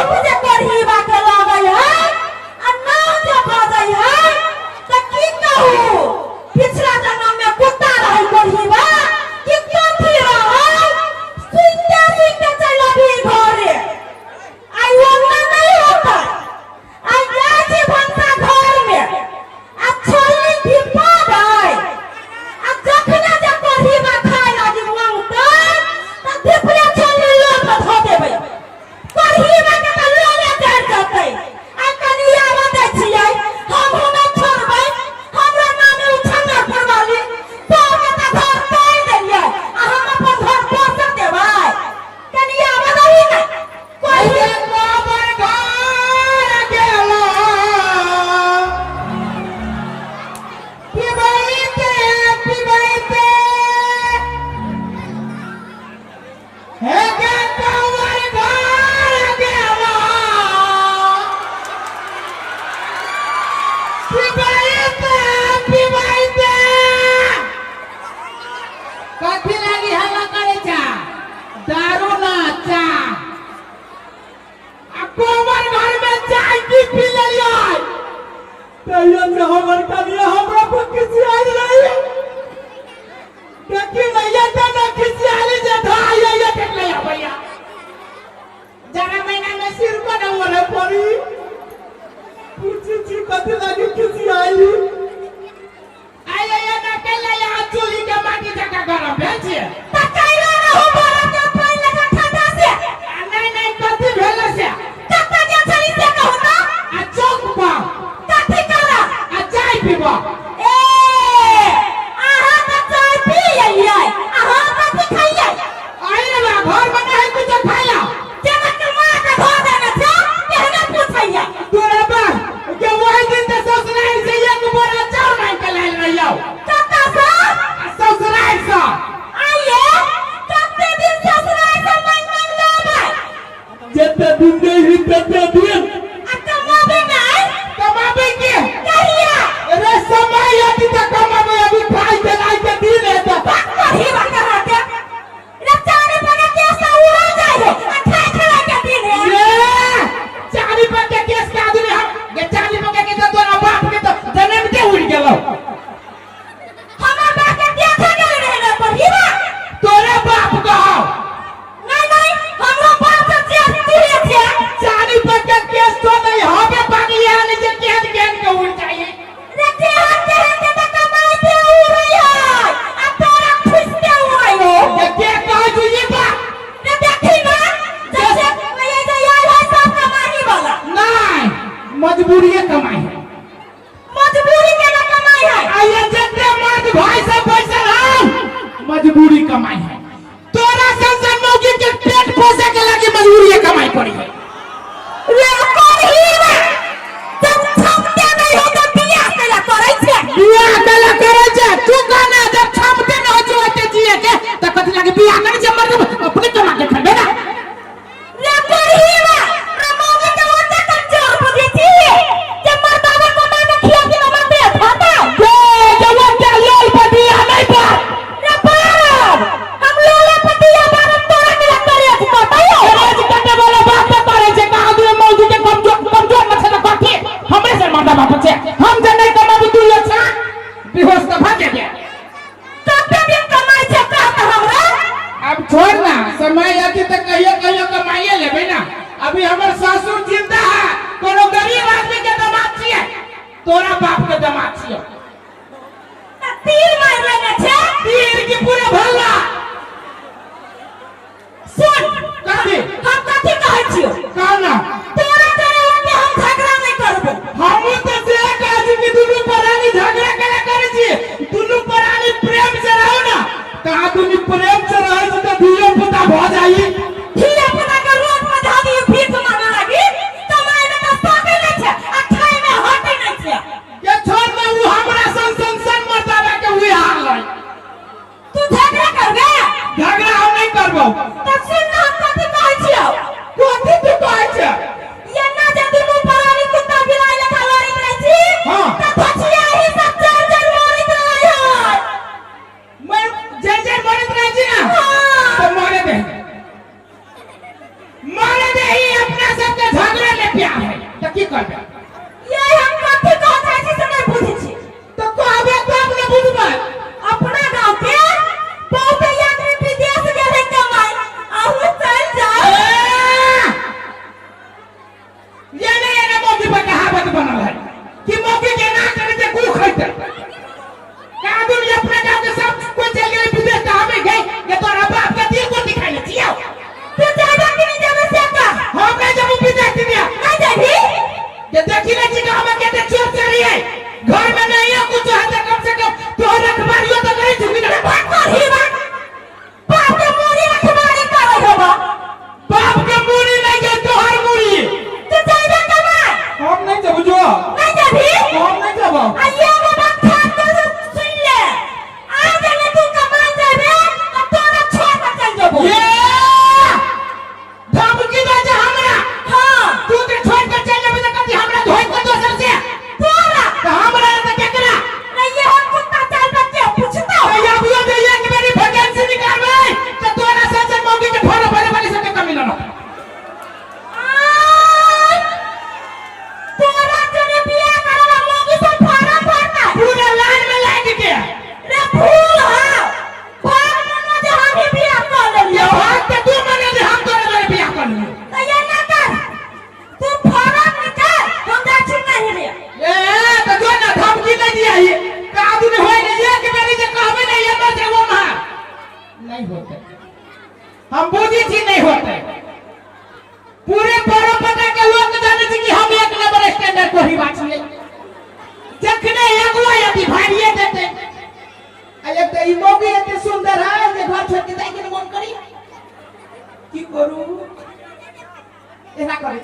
रूप जे कोढ़ीबा के लगै है आ नाम जे बजै है तऽ की कहू, पिछला जन्म में कुत्ता रहै कोढ़ीबा कि कथी रहै, सुनते सुनते चलि अभी घरे। आइ ओना नहि होतै, आइ जाइ छी भनसा घर में आ छोलनी धिपा दै आ जखने जे कोढ़ीबा खाय लागी मांगतै तऽ धिपले छोलनी लोल पर धऽ देबै, कोढ़ीबा के तऽ लोले जरि जेतै। आइ कनि आबऽ दै छियै, हमहूँ नहि छोड़बै। हमरा नामे उछन्नर पुरवाली तोहके तऽ घर तोड़ि देलियै आ हम अपन घर बसऽ देबै? कनि आबऽ दही ने कोढ़ी। गोबर घर गेला पिबैते पिबैते, हे गे गोबर घर गेला पिबैते पिबैते। कथी लागी हल्ला करै छा? दारू ना चाह। आ गोबर घर में चाय की पी लेलियै तैयो से हमर कनिया हमरा पर खिसियाल रही। देखी नहीं तो ना खिसियाली जे धाई ये देख ले भैया, जरा महीना में सिर पर न ओढ़े पड़ी। पूछी छी कथी लागी खिसियाली? आइ ये ना कैला यहाँ चूल्ही के माटी जकाँ गरम भेल छियै। तऽ कैला रहू बरफ के पानि लगा ठंडा से। आ नहि नहि, कथी भेल से? कतऽ गेल छली से कहू तऽ। आ चौक पर। कथी करऽ? आ चाय पीबऽ। ए, अहाँ तऽ चाय पी एलियै आ हम कथी खइयै? आइ रे बा, घर में नहि है कुछो खाइ ला। जेना कमा के धऽ देने छै तेहने पूछैया। तोरा बा के वही दिन तऽ ससुराल से एक बोरा चाउर मांगि के लायल रहियौ। कतऽ से? आ ससुराल से। आइये कते दिन ससुराल से मांगि मांगि लाबै? जते दिन देही तते दिन। आ कमाबै नहि? कमाबै के? कहिया? अरे समय अभी तक कमाबै, अभी खाइ के लाइ के दिन है तऽ। बात कही बात अहाँके रे, चारी बजे केस तऽ उड़ल जाइ है आ खाय खेलाय के दिन है। ये चारी पर के केस के आदमी हम ये चारी पर के के तोरा बाप के तो जन्म के उड़ गेलो। हमर बाप के देखा गेल रहे रे पढ़ीबा। तोरे बाप कहो। नहीं नहीं, हमरो बाप से जे तू छै। चारी पर के केस तो नहीं हबे पागली आने जे केहन केहन के उड़ जाई। रे केहन केहन के तऽ कमाई के उड़ै है आ तोरा फुसके उड़ै हो। के के कहै छौ ई बात? रे देखी ना, जैसे ये जे आयल है सब कमाई वाला। नहीं, मजबूरिये कमाई है। मजबूरी के ना कमाई है। आ ये जते मर्द भाई सब बैसल हौ मजबूरी कमाई है। तोरा सन मौगी के पेट पोसे के लागी मजबूरी कमाई पड़ी है। रे करही रे, जब क्षमते नहीं हो तो बियाह कैला करै छै? बियाह कैला करै छै तू कहना, जब क्षमते न हो छै ओते जिए के त कथी लागी बियाह करै छै? मर्द अपने कमा के खेबे ना। रे करही रे, रे मौगी के ओते कमजोर बुझै छी जे मर्दावा कमा के खिया के हमरा पेट भरतै? गे जब ओते लोल पर बियाह नहीं पर। रे बाप, हम लोला पतिया बारम तोरा के करेज कटै। करेज कटे वाला बात त करै छै। कहाँ दूर मौगी के कमजोर कमजोर न छै त कथी? हमरे से मर्दा बाप छै, हम जे नहीं कमाबू तू अच्छा बेहोश त भऽ जेबे। कते दिन कमाइ छै कह त हमरा। अब छोड़ ना, समय अति त कहियो कहियो कमाइए लेबै ना। अभी हमर ससुर जिंदा है, कोनो गरीब आदमी के दामाद छियै, तोरा बाप के दामाद छियै। त तीर मारि लेने छै। तीर की पूरे भल्ला। सुन। कथी? हम कथी कहै छियौ? कह ना। तोरा तोरा ओते हम झगड़ा नहि करबो। हमहूँ तऽ से कहै छी कि दुनू प्राणी झगड़ा केला करै छी, दुनू प्राणी प्रेम से रहू ना। कहाँ दुनू प्रेम से रहै छी तऽ धियो पुता भऽ जाइ। धिया पुता के रोड पर धऽ दियौ भीख मांगे लागी, कमाइ मे तऽ सकै नहि छै आ खाइ मे हटै नहि छै। के छोड़ ना, उ हमरा सन सन सन मर्दाना के उहे हाल है। तू झगड़ा करबे? झगड़ा हम नहीं करबो। तऽ सुन ना, हम कथी कहै छियौ। कथी तू कहै छै?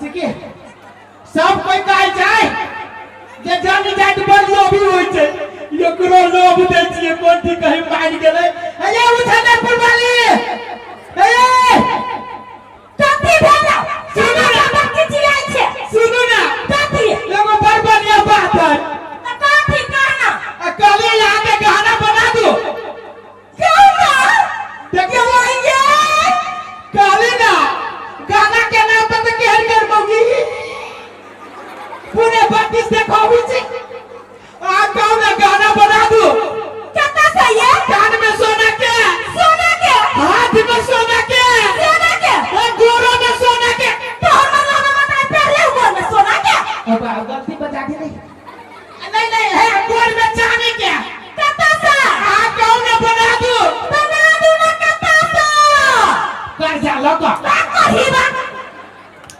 सिके सब कोई कहै छै जे जानी जात बड़ लोभी होइ छै, एकरो लोभ दै छियै, कोन ठीक कहीं मानि गेलै। हे उछलपुर वाली, हे। कथी भेलौ? सुनू ना। बाबा किचियाइ छै। सुनू ना। कथी? एगो बड़ बढ़िया बात है। तऽ कथी कहना? आ कहलियै यहाँ के गहना बना दू। कहना। देखियो, कहली ना, गाना के नाम पर तऽ केहन केहन मौगी पूरे बत्तीस देखाबी छै। आ कहू ना, गाना बना दू। कतऽ से ये? कान में सोना के। सोना के। हाथ में सोना के। सोना के। आ गोरो में सोना के। तोहर मरला में पहले गोर में सोना के। अब गलती बता दी। नहीं नहीं नहीं है, गोर में चांदी के। कतऽ से? आ कहू ना, बना दू। बना दू ना, कतऽ से? कर्जा लऽ कऽ। का कही बा?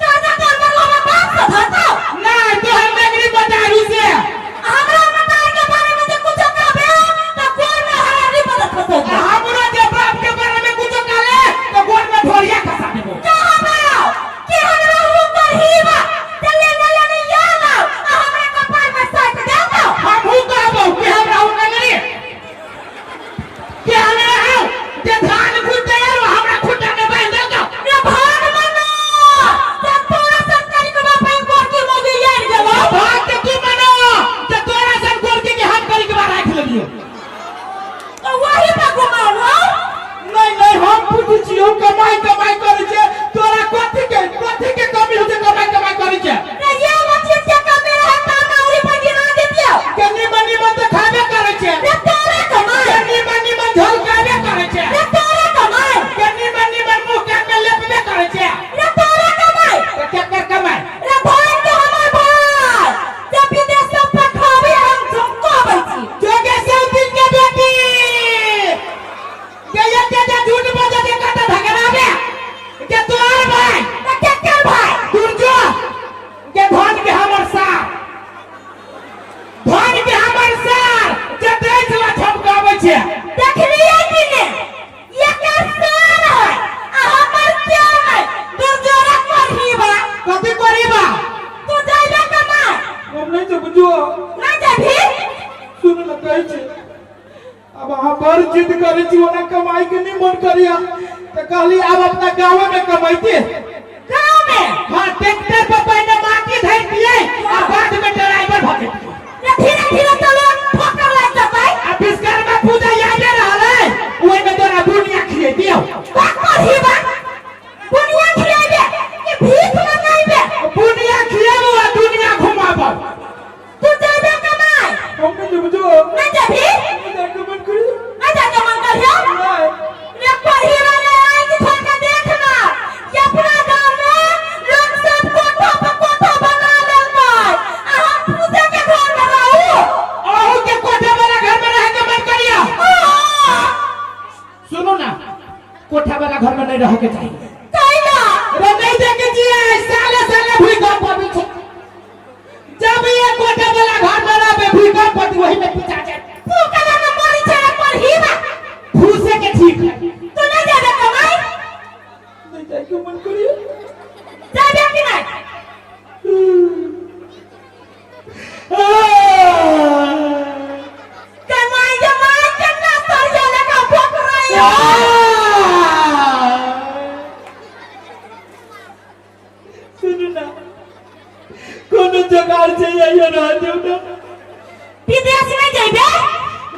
कर्जा तोहर मरला में बाप से धरतौ? नहीं, तोहर नगरी बतारू से। हमरा मतार के बारे में जे कुछो कहबे तऽ गोर में हरारी बदत होतौ। आ हमरो जे बाप के बारे में कुछो कहले तो गोर में ढोरिया खसा देबो। कहबो कि हमरा ऊपर ही बा ते लेने लेने याद आओ आ हमरा कपार में साट देबो। हमहू कहबो कि हमरा उ नगरी कि हमरा हौ जे धान खुटे आरो हमरा खुटा में बांध देलको। रे भाग मनो ते तोरा सरकारी के बाप ई गोर की मोगी यार गेलो। भाग के तू मनो ते तोरा सन गोरकी के हम करी के बाहर राख लेलियो। तो वही पर घुमाओ हो। नहीं नहीं, हम पूछै छियौ, कमाई कमाई करै छै, तोरा कथी के कमी होइ छै, कमाई कमाई करै छै? रे ये मछली के कमी रहे ता नौरी पर गिरा देतियो। के निमन निमन तऽ खाबे करै छै। रे तोरा कमाई। के निमन निमन झोल खाबे करै छै। रे तोरा कमाई। के निमन निमन मुँह कान में लेपबे करै छै। रे तोरा कमाई। तऽ केकर कमाई? रे भाई के हमर भाई जब विदेश से पठाबे हम झुमकाबै छी। जोगे सौतिन के बेटी के एते जे झूठ बजै छै, कतऽ धगराबे के तोहर भाई? तऽ केकर भाई? दुर्जो के धन के हमर सार, धन के हमर सार जे दै छला झमकाबै छै। देखलियै कि ने, एकर सार है आ हमर क्या है? दुर्जोरा करही बा। कथी करीबा? तू जाइबे कमाय? हम नहीं छै बुझो। ना जाबी? सुन न, कहै छै, अब अहाँ बड़ जिद करै छी, ओना कमाई के नहीं मन करिया, तऽ कहली आब अपना गाँवे में कमैते। गाँव में? हाँ, ट्रैक्टर पर पहिने माटी धरि दियै आ बाद में ड्राइवर भऽ जैतियै। रे धीरे धीरे चलो, ठोकर लागि जेतै। आ विश्वकर्मा पूजा यादे रहल है, ओहिमे तोरा बुनिया खियैतियौ। का करही बा? बुनिया खियाबे कि भीख मंगाइबे? बुनिया खियाबो आ दुनिया घुमाबो। तू जाबे कमाय? हम नहीं जेबो जो। नहीं जाबी? नहीं जाके मन करियो। नहीं जाके मन करियो? नहीं। रे पढ़ी वाले, आँख खोल के देखना कि अपना गांव में लोग सब कोठा पर कोठा बना लेलकै आ हम फूसे के घर में रहू। अहू के कोठा वाला घर में रहे के मन करियो? सुनो ना, कोठा वाला घर में नहीं रहे के चाहिए। कैला? रे नहीं देखे छियै, साले साले भूकंप आबै छै। जब ये कोठा वाला घर में रहबे, भूकंप पड़तै, वही में पिचा जाए। तू कला में मरी छै पढ़ी बा। फूसे के ठीक है। तू नहीं जाबे कमाई? नहीं जाए के मन करियो। जाबे कि नहीं? कमाई जमाई केना सरिया लगा बोकराई। सुनू ना, कोनो जोगाड़ छै, आइयो रह दियौ ना। विदेश नहीं जाइबे?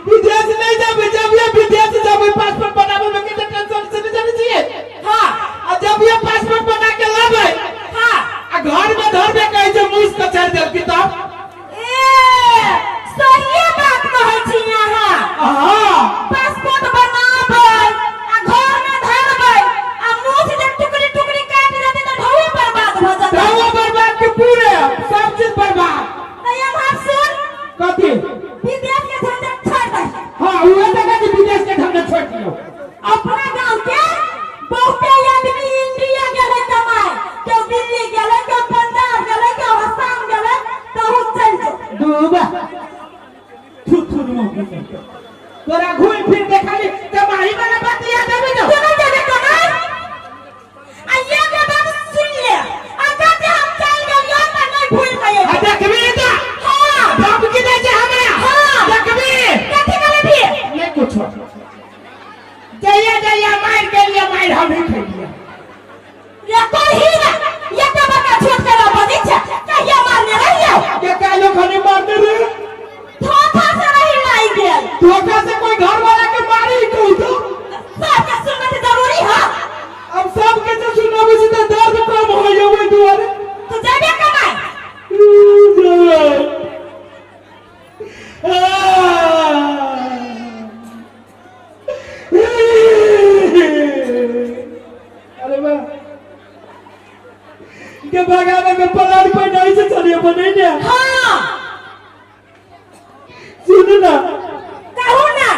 विदेश नहीं जाबै। जब ये विदेश जाबै, पासपोर्ट बनाबै में कते टेंशन से नहीं जानै छियै? हाँ। आ जब ये पासपोर्ट बना के लाबै आ घर में धरबे, कहै छै मुस कचर देलकी तब। ए, सहिए बात कहै छी अहाँ। हाँ। पासपोर्ट बनाबै आ घर में धरबै आ मुँह जे टुकड़ी टुकड़ी काटि देतै तऽ ढौआ बर्बाद भऽ जेतै। ढौआ बर्बाद के पूरे सब चीज बर्बाद। तऽ एम्हर सुन। कथी? विदेश के झंझट छोड़ि दही। हाँ, उहे तऽ कहै छी, विदेश के झंझट छोड़ि दियौ। अपना गांव के बहुते आदमी इंडिया गेलै कमाय, केओ दिल्ली गेलै, केओ पंजाब गेलै, केओ असम गेलै। तहु चलि जो। डूबा थू थू मुँह तोरा, घूम फिर के खाली कमाई वाला बात याद आबै छौ। तू नहीं जाबे कमाय? आ ये के बात सुन ले, अगर जे हम आवे के प्लान कोई नहीं से चलिए बने ने। हाँ। सुन ना। कहू ना।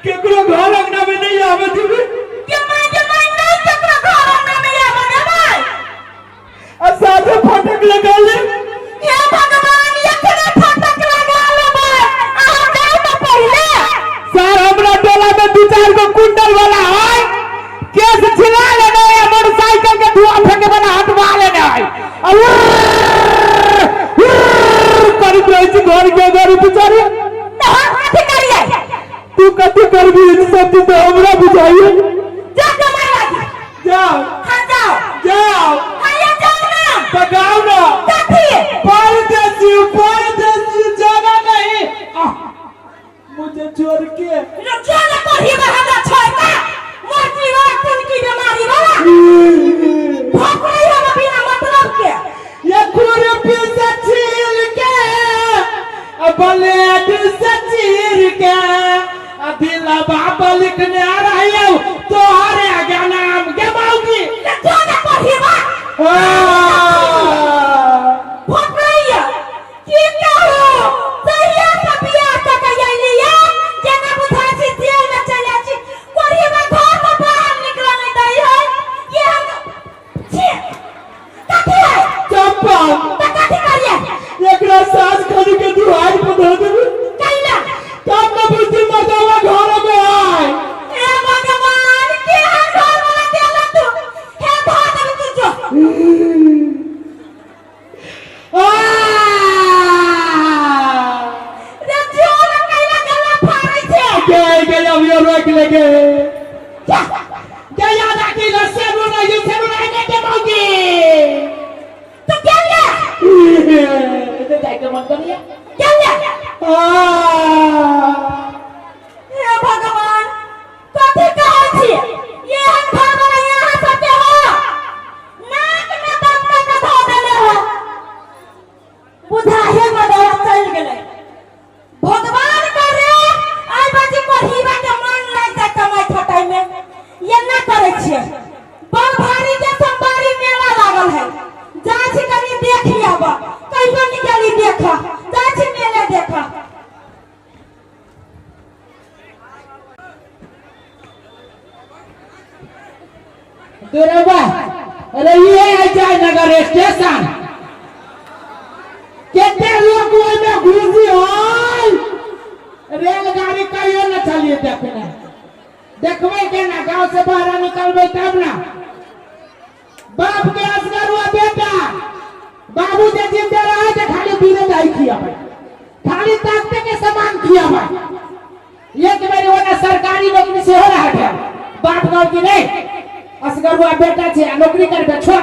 केकरो घर अंगना में नहीं आवे देबे। के माय के माय, नहीं केकरो घर अंगना में आवे देबै। आ साथे फटक लगा ले। हे भगवान, एखने फटक लगा लेबै। अहाँ जाउ तऽ पहिले। सर, हमरा टोला में दू चार गो कुंडल वाला है, केस छिला लेने है, मोटरसाइकिल के धुआं फेंके वाला हटवा लेने है आ उर्र, उर्र करैत रहै छै घर के घर बेचारे। तऽ हम कथी करियै? तू कथी करबी, ई सब चीज तऽ हमरा बुझाइए। जा कमाइ लागी। जाओ। हाँ, जाओ। जाओ। हाँ, ये जाओ ना। तो गाओ ना। कथी? परदेसी, परदेसी, जाना नहीं आह, मुझे छोड़ के। जो ने पढ़ी में हमरा छोड़ता मोटी वाला कुनकी बीमारी वाला भोकरी हम बिना मतलब के। ये खुरपी से छील के, ब्लेड से चीर के, दिलवा पर लिखने रहियो तोहरे आगे नाम के मौगी। जो ने पढ़ी बा भोकरी की कहू, तहिया से बियाह कऽ के अयलियै, जेना बुझाइ छी जेल में चलि जाइ छी। कोढ़ी में घर से बाहर निकलऽ नहि दै है। ये हम छी कथी है? चंपा। तऽ कथी करियै? एकरा साँझ खनी के दुहाई पर धो देबी। कैला? तब न बुझती मर्दवा घर में आए। हे भगवान, केहन घर वाला देला तू? हे, धो देबी तू जो। आ! रे जोर कैला गला फाड़ै छै? गए गए, अभी रोक ले गए। गया दादी ल सेनु नहीं, सेनु नहीं के मौगी। तू गेल? ते जाय के मन करिया। गेल। आ! हे भगवान, कथी कहै छी? एहन घर वाला यहाँ सबके हो, नाक में दम कऽ के धऽ देले हो। बुझाहे मदवा चलि गेलै। भगवान करे आइ बाजी कोढ़ीबा के मन लागि जाय कमाइ खटाइ में। एना करै छियै, बड़ भारी के सोमवारी मेला लागल है, जाइ छी कनि देखि आब। कहियो निकाली देख, जाइ छी मेले देख। दुरबा, अरे ये है जयनगर स्टेशन। केते लोग ओहिमे घुसी होय, रेलगाड़ी कहियो न चलिए देखने। देखबै केना? गांव से बाहर निकलबै तब ना। बाप के असगरुआ बेटा, बाबू जे जिंदे रहे ते खाली दूधे दही खियाबै, खाली ताकते के सामान खियाबै। एक बेर ओना सरकारी नौकरी सेहो रहे, बाप गाँव की नहीं, असगरुआ बेटा छै आ नौकरी करबे? छोड़।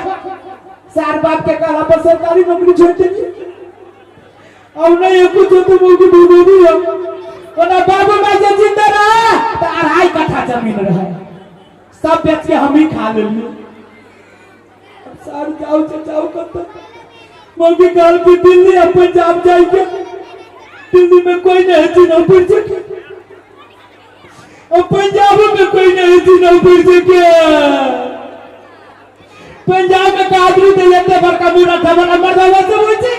सार बाप के कहला पर सरकारी नौकरी छोड़ देलिए। अब नहीं कुछ तो मुझे ढूंढ दिया। ओना बाबू माई जे जिंदा रहे तो 2.5 कट्ठा जमीन रहे, सब बेच के हम ही खा लेलिए। अब सार जाओ चचाओ कत मम्मी काल भी दिल्ली और पंजाब जाएंगे। दिल्ली में कोई नहीं चिन्ह पड़ सके और पंजाब में कोई नहीं चिन्ह पड़ सके। पंजाब में कादरी तो एते बड़का मुंह रखा बड़ा मर्दावा सब होइ छै।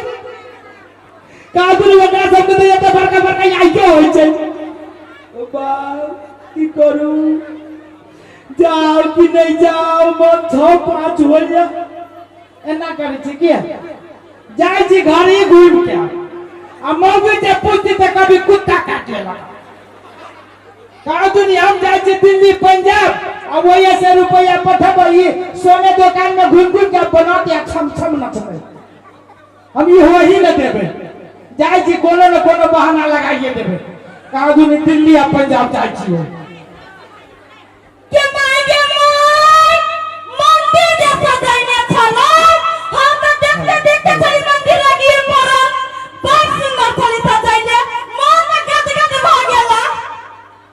कादरी ओकरा सबके तो एते बड़का बड़का आइके होइ छै। ओ बाप, की करू? जाओ कि नहीं जाओ? मन छओ पाँच होइया। एना करै छी कि जाइ छी घर ही घूमि के आ मौगी जे पूछती तऽ कभी कुत्ता काट लेलक। कहा दुनिया, हम जाइ छी दिल्ली पंजाब आ वही से रुपया पठबै, सोने दुकान में घूम घूम के बना के छम छम नचबै। हम ई हो ही न देबै। जाइ छी, कोनो न कोनो बहाना लगाइए देबै। कहा दुनिया, दिल्ली आ पंजाब जाइ छी। के माय गे माय, मंदिर जे सजैने छलै, हम तऽ देखते देखते छली मंदिर लग गिर पड़ल। बड़ सुंदर छली सजैले, मन गदगद भऽ गेला।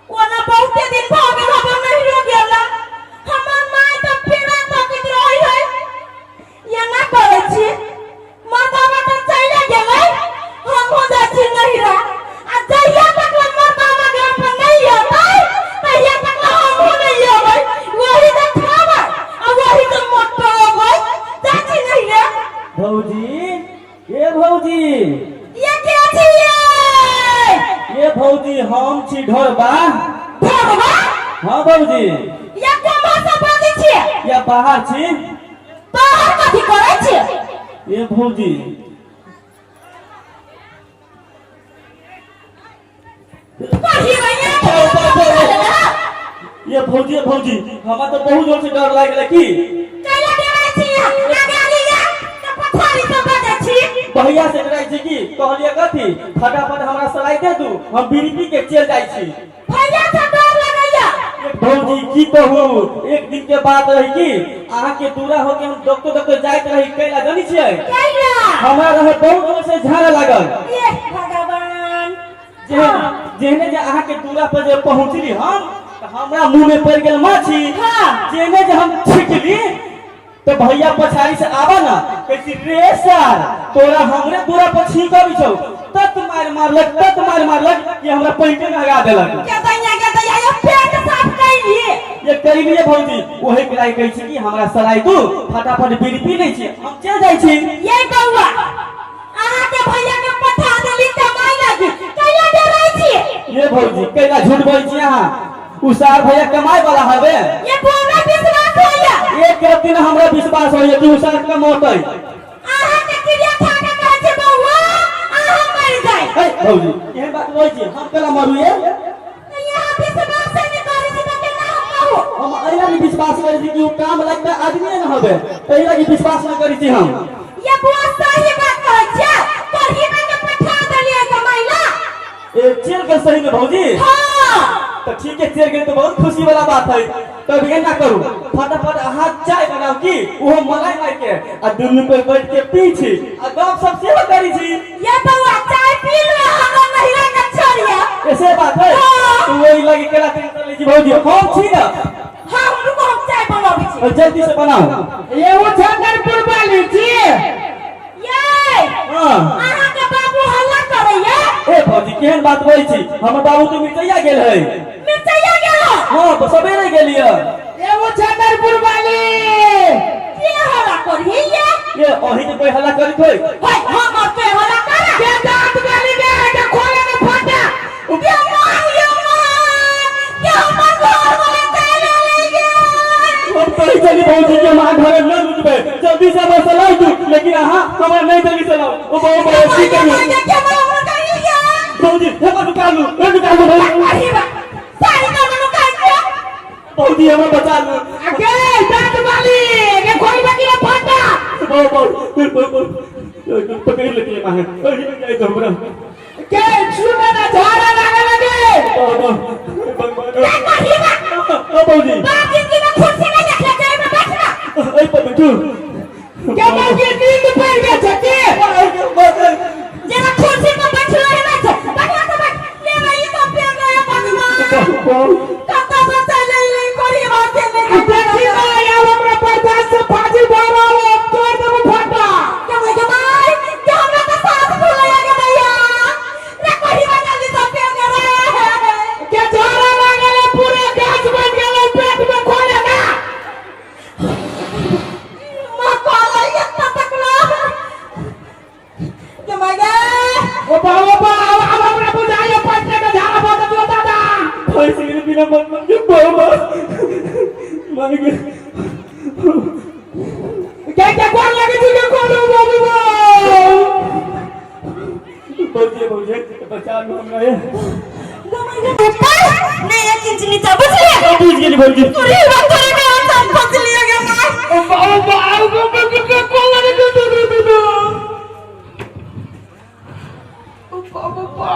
ओना बहुते दिन भऽ गेल हमरा नहिरो गेला। हमर माय तऽ पीड़ा तकैत रहै है। एना करै छी, मर्दाबा तऽ चलि गेलै, हमहूँ जाइ छी नहिरा आ जहिया तक ले मर्दाबा घर पर नहि अयतै, तहिया तक ले हमहूँ नहि अयबै। भौजी, ए भौजी। ये के छियै? ए भौजी, हम छी ढोरबा। ढोरबा? हाँ भौजी। ये कोन भाषा बाजै छियै? या बाहर छी। बाहर कथी करै छियै? ए भौजी, कही रहियै। ये भौजी, ये भौजी, हमरा तो बहुत जोर से डर लागि गेलै की। कैला डराइ छी? आगे आलिया तऽ पछाड़ी से बाजै छी। भैया से डराइ छी की? कहलियै कथी, फटाफट हमरा सलाइ दे दू, हम बीड़ी पी के चलि जाइ छी। भैया से डर लगैया? भौजी, की कहू, एक दिन के बात रही की अहाँ के दूरा होके हम डॉक्टर डॉक्टर जाइत रही। कैला जानी छियै? कैला? हमरा रहे बहुत जोर से झाड़ा लागल। ये भगवान। जेहने जे अहाँ के दूरा पर जे पहुंचली हम, तऽ हमरा मुंह में पड़ गेल माछी। जेहने जे हम छिकली तो भैया पछाड़ी से आवा ना, कैसी रे सार, तोरा हमरे दूरा पर छींक अबै छौ। तत मार मारलक, तत मार मारलक कि हमरा पैंटे में हगा देलक। के दैया, के दैया, ये पेट साफ कैलिए? ये करीबिए भौजी, वही किराय कहै छी कि हमरा सलाइ दू फटाफट, बीड़ी पी लै छी, हम चलि जाइ छी। ये बौआ, अहाँ के भैया के पठा देली कमाई लागी, कैला डराइ छी? ये भौजी, कैला झूठ बोलै छी अहाँ? उसार भैया कमाए वाला हवे? ये बौआ, विश्वास होइया? एक रत्ती न हमरा विश्वास होइया कि उसार कमौतै। अहाँ के क्रिया खा के कहै छी बौआ, अहाँ मरि जाइ। है भौजी, एहन बात बोलै छी, हम केना मरू ये? यहाँ विश्वास नहि करै छी तऽ केना हम कहू? हम एहि लागी विश्वास करै छी कि ओ काम लगता आदमी न हवे, एहि लागी विश्वास न करै छी हम। ये बुआ सही बात कहै छियै, तोरही के पठा देलियै कमाइला। ए चल गेल सही में भौजी? हाँ। तो ठीक है, चल गेल तो बहुत खुशी वाला बात है। तब एना करू, फटाफट अहाँ चाय बनाओ की ओहो मलाई मार के, आ दुनू पे बैठ के पी छी आ गप सब सेहो करी छी। ये बौआ, चाय पी लो, हमरा नहिरा के छोड़िया। ऐसे बात है? हाँ। तो वही लगी केला टेंशन लै छी भौजी, हम छी ना। हाँ, रुको, हम चाय बनाबै छी। और जल्दी से बनाओ। ये वो झंझरपुर वाली छी। ये हाँ। अहाँ के बाबू हल्ला करैया। ए भौजी, केहन बात बोलै छी? हमर बाबू तो मिर्चैया गेल है। मिर्चैया गेल? हाँ, तो सबेरे गेलियै। ये वो झंझरपुर वाली। के हल्ला करही ये? ये अही के कोई हल्ला करित होय। हाय, हम और के हल्ला करा? के दांत वाली के के खोले में फटा। के मां, ये मां, के हमर घर वाला चल ले गे। हम कहै छली भौजी के अहाँ घरे न रुकबै, जल्दी से हमरा सलाह दू, लेकिन अहाँ हमरा नहीं जल्दी सलाह। ओ बहुत बहुत की करू भौजी? हमरा निकालू, हे निकालू भौजी। भौजी, हमरा बचा लू। के दांत वाली के खोल में के फटा। बहुत बहुत बहुत पकड़ लेती है मां, ओही में जाए तो हमरा के सुने ना, झाड़ा लागे लगे। बहुत बहुत ओ भौजी, एहि पर बैठू। के बाकी नींद पड़ गया छै के? देखी ना, आब हमरा बर्दाश्त से फाजिल भऽ रहल है, तोड़ देबो फटा। के झाड़ा लागल है, पूरे गैस बन गेल है, पेट में खोले ना। ओ बा, ओ बा, आब आब हमरा बुझाइए पैसे के झाड़ा भऽ जेतौ दादा। फंस गेल बिना मतलब के, बाबा मर गेल। के के कोन लगे छी के कोन बाबू बा? भौजी, भौजी, बचा लू हमरा ये। नहीं, एक इंच नीचा, बुझलिए? बुझ गेली भौजी। तोरी बात तोरे में हम सब फंस लिए गे मां। ओ बा, ओ बा, आउ गो गो गो गो कोन लगे छी दू दू दू दू। ओ बाबू बा।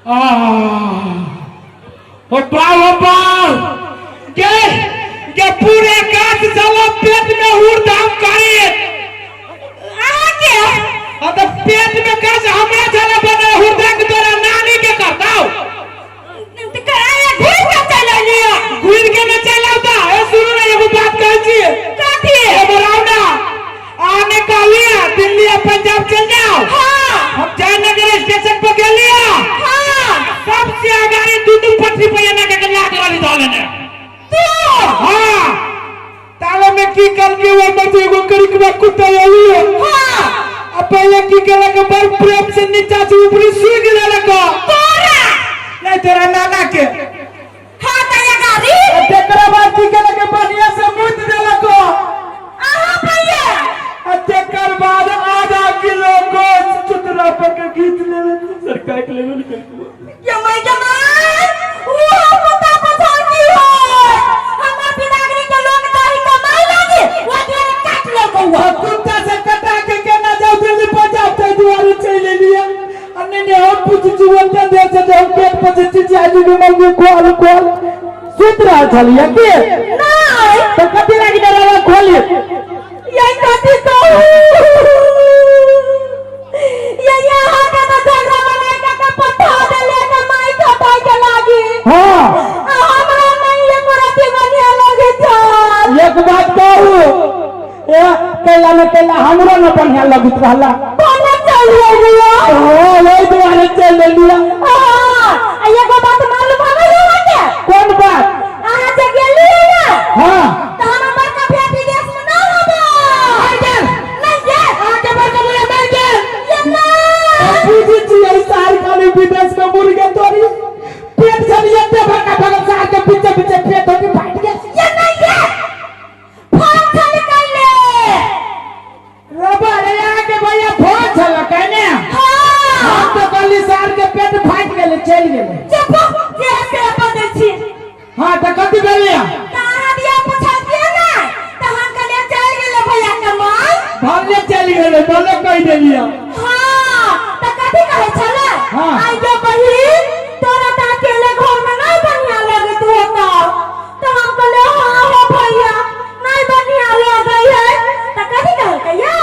ओ बा, ओ बा, के के पूरे गाछ चलो पेट में उड़धाम करे। अहाँ के आ तऽ पेट में गाछ हमरा चला बने हुरधाम तोरा नानी के करताव। कराया घुर के चल लियो। घुर के न चल आवता। ए सुनू ना, एगो बात कहै छी। कथी? ए बोलाउ ना, आने कहलिए दिल्ली आ पंजाब चल जाओ। हाँ। हम जयनगर स्टेशन पर गेलिए। हाँ। सबसे आगे लगा लेने। तू? हाँ, ताले में की करके वो अंदर से एगो करिकवा कुत्ता आई है। हाँ। अब पहले की केलक, बड़ प्रेम से नीचा से ऊपरी सूंघ लेलक। तोरा? नहीं, तोरा नाना के। हाँ, त ये गाड़ी। आ तेकरा बाद की केलक, बढ़िया से मुत देलक। अहाँ भैया? आ तेकर बाद आधा किलो गोश्त चुतरा पर के घीच लेलक। सर, काट लेबे ने केलको। ये मैं जमाई वो कुत्ता पछाड़ की हो, हमर बिदागरी के लोग दही कमाई लागी वो दुआरे काट ले कौआ। आ कुत्ता से कटा के केना जाऊ दिल्ली पंजाब, ते दुआरे चलि एलियै। आ नहीं नहीं, हम पूछ छी ओते देर से जे हम पेट पर से चिचियाली के मौगी खोल खोल सुति रहल छलियै की? नहीं। तऽ कथी लागी दरवाजा खोली? ये कथी कहू, ये यहाँ के तो झगड़ा बनाई के के पठा देले के माई खटाई के लागी। हाँ। आ हमरा नहीं एको रति बढ़िया लगे छल। एक बात कहू, ए कैला न कैला हमरो न बढ़िया लगैत रहला। बने चल गया। हाँ, ओहि दुआरे चलि एलियै। हाँ, आ एगो बात मालूम हवे अहाँके? कोन बात? अहाँ जे गेलियै ने, हाँ। तऽ हमर बड़का भैया विदेश में ना हबो। नहीं गेल। अहाँके बड़का भैया नहि गेल? ये ना। बुझै छियै, सार खाली विदेश में मुर्गे तोरी पेट छलियै एते बड़का भगल, सार के पीछे पीछे पेट होके फाटि गेल। ये नहीं गेल। फोन छल कैले। रबा रे, अहाँके भैया फोन छल कहने? हाँ। हम तऽ कहली सार के पेट फाटि गेलै, चलि गेलै। चुप, जे से बजै छी। हाँ, तऽ कथी भेलै? तऽ अहाँ दिया पुछलियै ने, तऽ हम कहलियै चलि गेलै भैया के माय। भले चलि गेलै, भले कहि देलियै। हाँ, तऽ कथी कहै छलै? हाँ। आइ गे बहिन, तोरा तऽ अकेले घर में नहीं बढ़िया लगैत होतौ। तऽ हम कहलियै हाँ हो भैया, नहीं बढ़िया लगै है। तऽ कथी कहलकै या,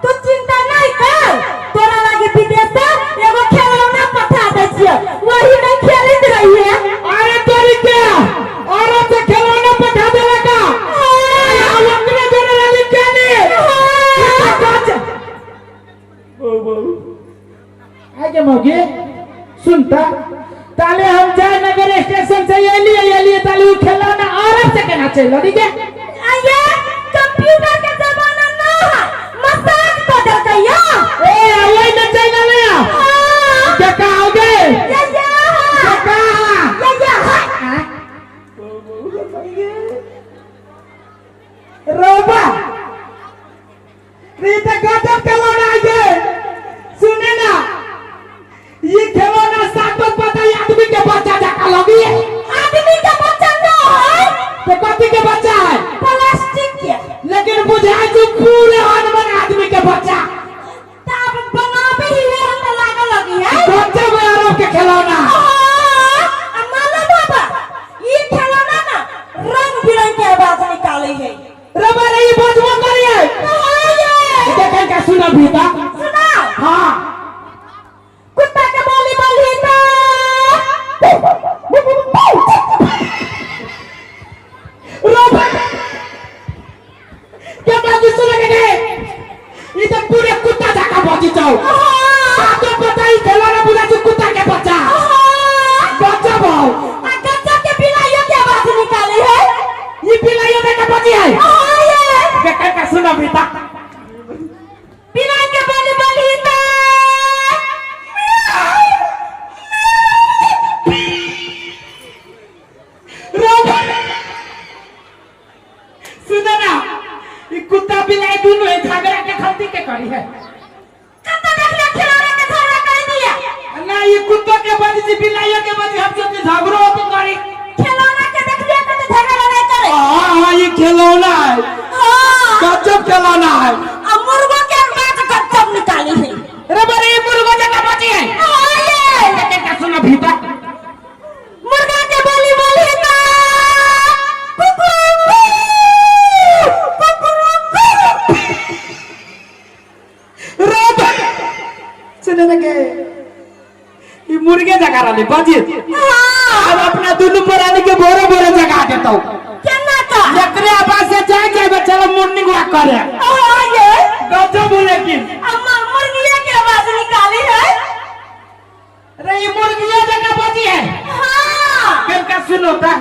तू चिंता नहीं कर, तोरा लागी विदेश से एगो खेलौना पठा दै छियै, वही में खेलैत रहिए। अरे तोरी के, औरत से खिलौना पठा देला का? हाँ। ओकरे जोने रहली के ने? हाँ। ओ बाबू। आगे मौगी, सुनता ताले हम जयनगर स्टेशन से एलिए एलिए, ताले उ खिलौना औरत से केना चलि अली गे? आये, कंप्यूटर के जमाना ना है, मसाज बदल गया। ए, वही न चलि अली। हाँ। के का हो गए? ये ये। के का? ये ये है। रोबा रे, त गजब खिलौना है। सुने ना, ये खिलौना सातो पता ही आदमी के बच्चा जाका लगी है। आदमी के बच्चा ना है। तो कथी के बच्चा है? प्लास्टिक के। लेकिन बुझाय छै पूरे अनबन आदमी के बच्चा। तब बनाबे ही है तो लागल लगी है। गजब है अरब के खिलौना। हाँ, आ मालूम बाबा, ये खिलौना ना रंग बिरंग के आवाज निकाले है। रबा रे, ई बजबो करिए? हाँ ये। देखन का सुना भीता। सुनाओ। हाँ। कुत्ता के बोली बोली तो रबा के बाजू सुने के गए, ई तो पूरे कुत्ता जाका बजी जाओ। हाँ। सातो पता ई खिलौना बुझा छै कुत्ता के बच्चा। हाँ। गजब हो। आ गजब के बिलाइयों के आवाज निकाले है। ई बिलाइयो के बजी है? हाँ ये। देखन का सुना भीता। बिलाई के बोली बोली तो रबा, सुनो ना, ई कुत्ता बिलाई दोनों है झगड़ा के खलती के करी है। कत्ता देखले खिलौना के झगड़ा कर दिया? ना, ई कुत्तो के बजी छी, बिलाइयो के बजी, हम सोचे झगड़ो होते करी। खिलौना के देखलिए तो झगड़ा नहीं करे। हाँ हाँ, ये खिलौना है। हाँ। गजब खिलौना है। आ मुर्गो के आवाज गजब निकाली है। रे बरे, ई मुर्गो जका बजी है? हाँ ये। देखन का सुना भीता। मुर्गा के बोली बोली तो कुकू कुकू कुकू। रे सुने ना के, ई मुर्गे जका रहले बजी। हाँ। अब अपना दुनू प्राणी के भोरे भोरे जगा देतौ। केना का? एकरे आवाज से जाए जाए चलो मॉर्निंग वॉक करे। हाँ ये। गजब हो लेकिन। अम्मा, मुर्गिया के आवाज निकाली है। अरे, ये मुर्गिया जगह बजी है? हाँ। किनका सुनो ता।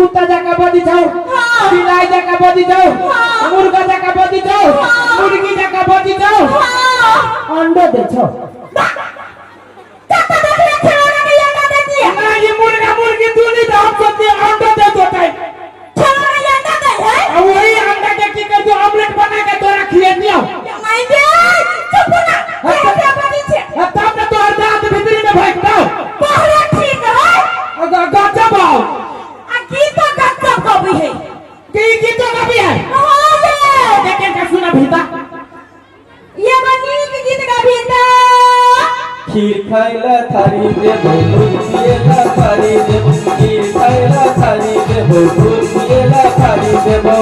कुत्ता जका बजै छौ, हाँ। बिलाइ जका बजै छौ, हाँ। मुर्गा जका बजै छौ, हाँ। मुर्गी जका बजै छौ, हाँ। अंडो दै छौ। कत्ता देखले खेलौना के अंडा दै छियै? नहीं, मुर्गा मुर्गी दूनी तो हम सोचते अंडो दे दोतै। खेलौना के अंडा दै है? आ वही अंडा के की कर दो, ऑमलेट बना के तोरा खिए दियो। माय गे, चुप ना। कैसे बजै छै? आ तब ने तोहर दांत भीतरी में भागतौ। पहले ठीक है। गजब आओ। आ गीतो गजब गबै है। की गीतो गबी है? हाँ ये। देखे का सुना भीता। ये नीक गीत गाबी त। खीर खाइला थारी देबो, दूध पिएला थारी देबो, खीर खाइला थारी देबो, दूध पिएला थारी देबो,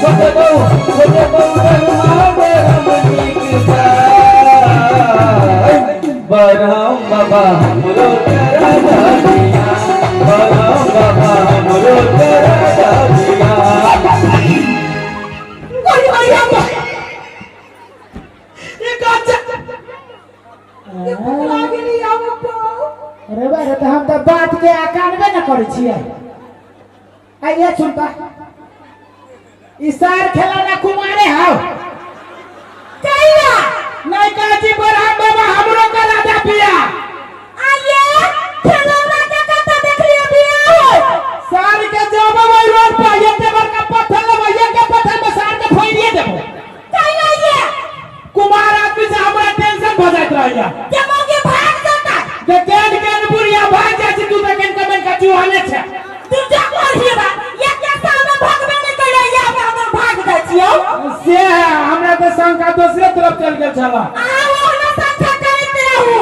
छोटे बहू, छोटे बहू गरमा गरम नीक चाय, बरहम बाबा हमरो करा दिया, बरहम बाबा हमरो करा दिया। गोरी गोरी हम ये गजब। ये पकड़ा गेली हम तो। अरे बा रे, तऽ हम तऽ बात के अकानबे न करै छियै। आइए सुनता, ई सार खेलौना कुमारे हौ। कैला? नहीं कहै छी बरहम बाबा हमरो के राजा पिया। आइए खेलौना के कत्ता देखलिए बियाह होय? सार के जब वही रोड पर एते बड़का पत्थर लेबै, एक पत्थर में सार के फोड़िए देबो। कैला ये? कुमार आदमी से हमरा टेंशन भऽ जाइत रहैया। जे मौगी भाग जेतै। जे केहन केहन बुढ़िया भाग जाइ छै, तू तऽ केहन केहन के चूहले छै। तू जा कोढ़ी बा, एक एक साल में भागबे नहीं कैले, या हम भाग जाइ छियौ। से है, हमरा तऽ शंका दोसरे तरफ चल गेल छल। अहाँ ओहना संख्या करैत रहू।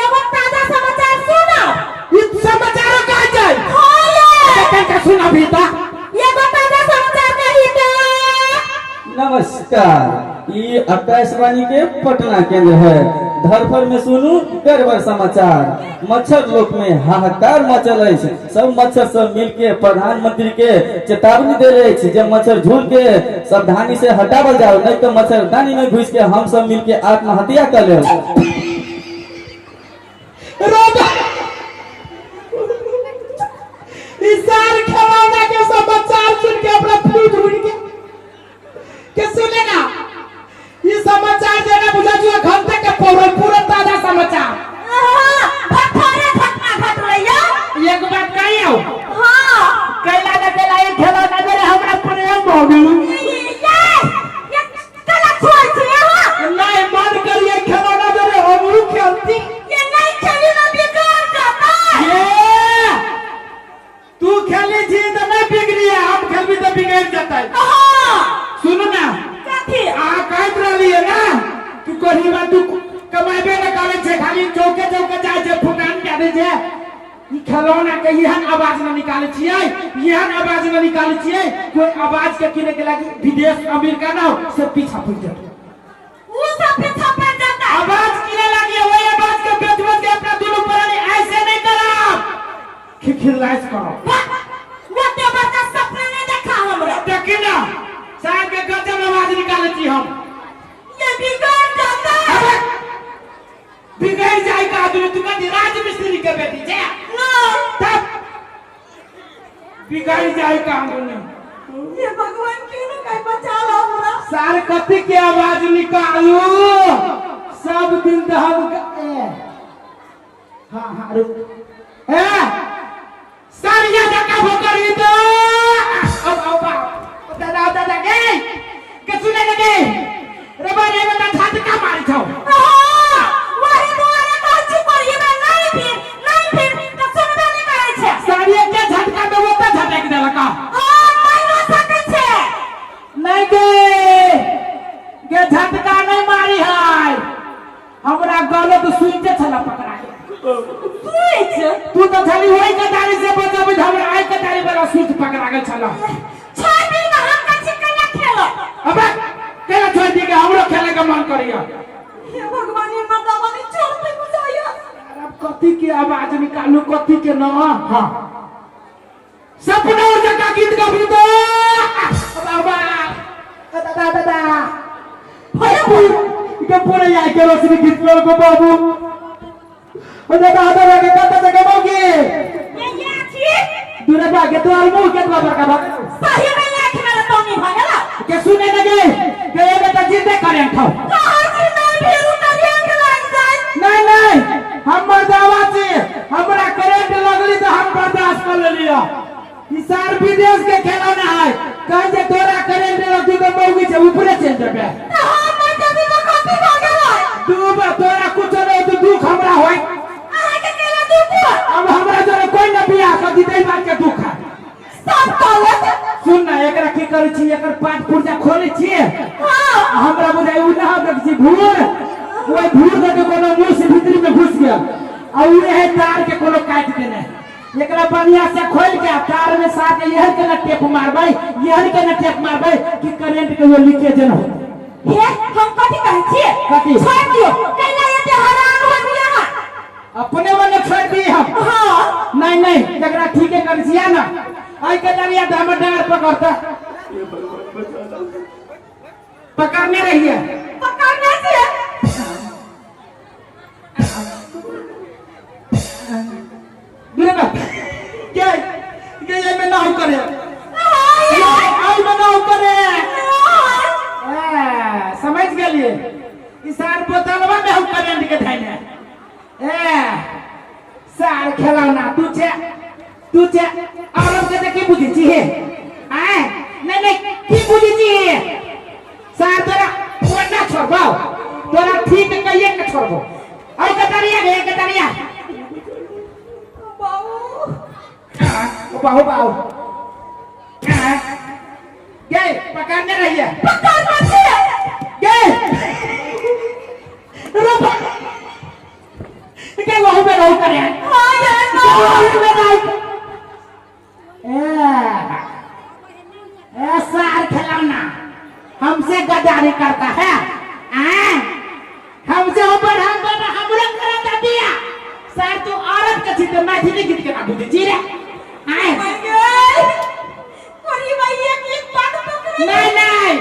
एगो ताजा समाचार सुनब। ई समाचारो कहाँ जाइ? हाँ ये। केहन के सुनबही तऽ? एगो ताजा समाचार कही तऽ। नमस्कार, ई आकाशवाणी के पटना केंद्र है। धरफर में सुनू गड़बड़ समाचार। मच्छर लोक में हाहाकार मचल अछि। सब मच्छर सब मिल के प्रधानमंत्री के चेतावनी दे अछि जे मच्छर झुल के सावधानी से हटावल जाओ, नहीं तो मच्छरदानी में घुस के हम सब मिल के आत्महत्या कर लेब। रोबा, ई सार खेलौना के समाचार सुन के अपना फ्लूट उड़ गया के सुने ना। ई समाचार जेना बुझा छौ घंटे के पौरल पूरा ताजा समाचार। भखरे घटना घटलैया। एक बात कही आओ? हाँ। कैला न कैला ई खेलौना मेरे हमरा प्रेम भऽ गेल। ये ये कला छोड़ छी अहाँ। नहीं, मन करिए खेलौना जरे हमहू खेलती। ये नहीं खेली ना बिगाड़ जाता। ये तू खेली छी तऽ नहीं बिगड़ी है, हम खेलबी तऽ बिगड़ जेतै। हाँ। सुनू ना। कथी? अहाँ कहैत रहलियै ना, तू कही बा तू कमाबे न करै छै, खाली चौके चौके जाइ छै, फुटान कए दै छै। ई खेलौना के एहन आवाज न निकालै छियै, एहन आवाज न निकालै छियै, कोई आवाज के किने के लागी विदेश अमेरिका न हो से पीछा पड़ जेतै। उ सब पीछा पड़ जाता। आवाज किने लागी वही आवाज के बेच बेच के अपना दुनू प्राणी ऐसे नहीं करब, खिखिलाइस करब। ओते बड़का सपना नहीं देखा हमरा। देखी ना, साहब के गजब आवाज निकालै छी हम। ये बिगड़ जाता। अबे, बिगड़ जाए का आदमी, तू कथी राजमिस्त्री के बेटी छे? ना। तब बिगड़ जाए का आदमी। ये भगवान क्यों ना कहीं बचा ला हमरा। सार कथी के आवाज निकालू? सब दिन तो हम ए, हाँ हाँ रुक, ए सारिया जका भोकरी तो अब अब अब दादा दादा गे के सुने न गे रे बा रे बता झटका मारी छौ। हाँ, वही दुआरे कहै छी कोढ़ी में नहीं फिर, नहीं फिर, तऽ सुनबे नहीं करै छै। सारिया के झटका में वो तो झटक देलक। हाँ, मारियो सकै छै। नहीं गे गे, झटका नहीं मारी है, हमरा गलत सुइचे छला पकड़ा के। स्विच? तू तो छली ओहि कतारी से बचबैत, हमरा आइ कतारी वाला स्विच पकड़ा गेल छला। छोड़ दी ना, हम कहै छी केना खेलब? अबे केना छोड़ दी के, हमरो खेले के मन करिया। हे भगवान, ई मर्दावा नहीं छोड़ते बुझाइया। अब कथी के आवाज निकालू, कथी के न? हाँ, सपना और जका गीत गाबी तो बाबा दादा दादा के पूरे यार के रोशनी गीत को बाबू ओ दादा दादा के कत जगह बाबू ये ये छी। दूरे भागे। तोहर मुंह केतबा बड़का भऽ गेलौ? सही में आँख में रतौनी भऽ गेलौ। के सुने न गे के एमे तऽ जिंदे करेंट हौ। कहै छी नहि भिरू करेंट लागि जायत। नहीं नहीं, हमर दावा छी, हमरा करेंट लगली तऽ हम बर्दाश्त कर लेलियै। ई सार विदेश के खेलौना है, कहे जे तोरा करेंट लगतौ तऽ मौगी छै ऊपरे चलि जेबे। तऽ हम मरि जेबी तऽ कथी भऽ गेलै? तू बा तोरा कुछो नहीं होतौ, दुख हमरा होय। अहाँके केला दुख? अब हमरा जोरे कोई न बियाह कर दी, ताहि बात के दुख है। सब कहलक। सुन ना, एकरा की करै छी, एकर पाट पुर्जा खोलै छियै। हाँ। हमरा बुझाइ उ ना देख छी भूर, ओहि भूर दऽ के कोनो मुँह से भीतरी में घुस गेल आ उहे तार के कोनो काटि देने है। एकरा बढ़िया से खोल के आ तार में साथ यहर के ना टेप मारबै, यहर के ना टेप मारबै कि करेंट के लीकेज न हो। हे, हम कथी कहै छियै? कथी? छोड़ि दियौ, कैला एते हरान होलियै अहाँ? अपने मने छोड़ दिए हम? हाँ। नहीं नहीं, एकरा ठीके कर छिया ना, आई के दरिया तो हमर डार पकड़ता, पकड़ने रहिए। पकड़ने छियै। बुझे ना के के ये में ना हो करे, आई में ना हो करे। ए, समझ गेलिए, इस सार बोतलवा में हम करेंट के धैने। ए सार खेलौना, तू छे, तू छे औरत के की बुझै छी हे? आय नहीं नहीं, की बुझै छी हे? सार तोरा कोना छोड़बौ, तोरा ठीक कहिए के छोड़बौ। और कतरिया गे कतरिया। बाबू। बाहु बाहु गए पकड़ने रहिए। पकड़ने छियै। गए रुक के वहु में रहू करे। हाँ ये ना। वहु में रहू। ए ए सार खिलौना हमसे गद्दारी करता है। आए हमसे ऊपर हम बना हमरे करता दिया। सार तू औरत के छी तो मैथिली गीत के ना बुझै छी रे? आए। कोरी भाई एक एक बात पकड़े। नहीं नहीं,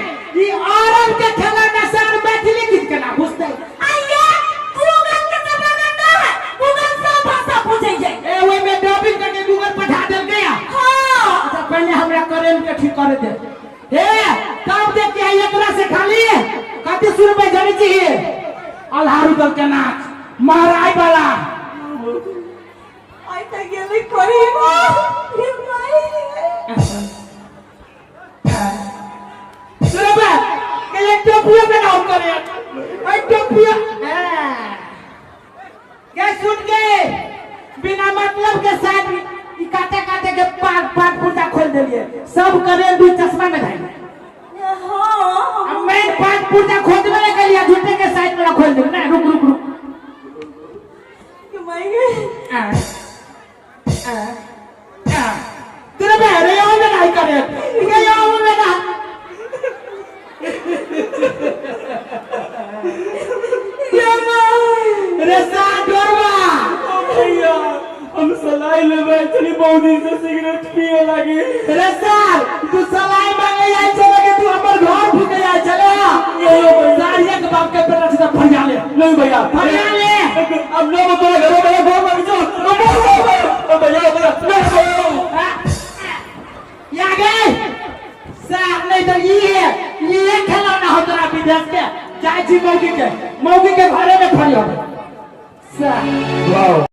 ई औरत के खिलौना सार मैथिली गीत के ना बुझतै। आइए गूगल के जमाना ना है, गूगल सब भाषा बुझै छै। ए ओय में डबिंग करके गूगल पठा देल गया। हाँ। अच्छा पहले हमरा करेंट के ठीक कर दे। हे तब देख के एकरा से खाली कथी सुनबै जानै छी? अल्हारू दल के नाच महाराज वाला। आई त गेलै कोरी हे माई। सुनबै के एक टोपिया में नाम करे, एक टोपिया के सुन के बिना मतलब के साथ ई काटे काटे के पाट पाट पुर्जा खोल देलिए, सब करे दू चश्मा में धाई। हाँ। अब मैं पाट पुर्जा खोल देबे नहीं कलिया, झूठे के साइड में खोल देबे ना। रुक रुक रुक। माई। आ आ आ तेरे बहरे आओ में नहीं करे ये आओ में ना। ये माई। रे सा डरवा। भैया हम सलाई लेबै चली मौनी से सिगरेट पिए लागी। रे सार तू सलाई मांगे आयल चले के तू हमर घर फूके आयल चले? सारिया के बाप के बेटा से फरिया ले। नहीं भैया। फरिया ले। अब नो तोरा घरो भैया घर मांगे चल भैया भैया नहीं भैया। या गए सार नहीं तो ये ये खिलौना हो तोरा विदेश के जाय छी मौगी के घरे में फरिया सार। वाह।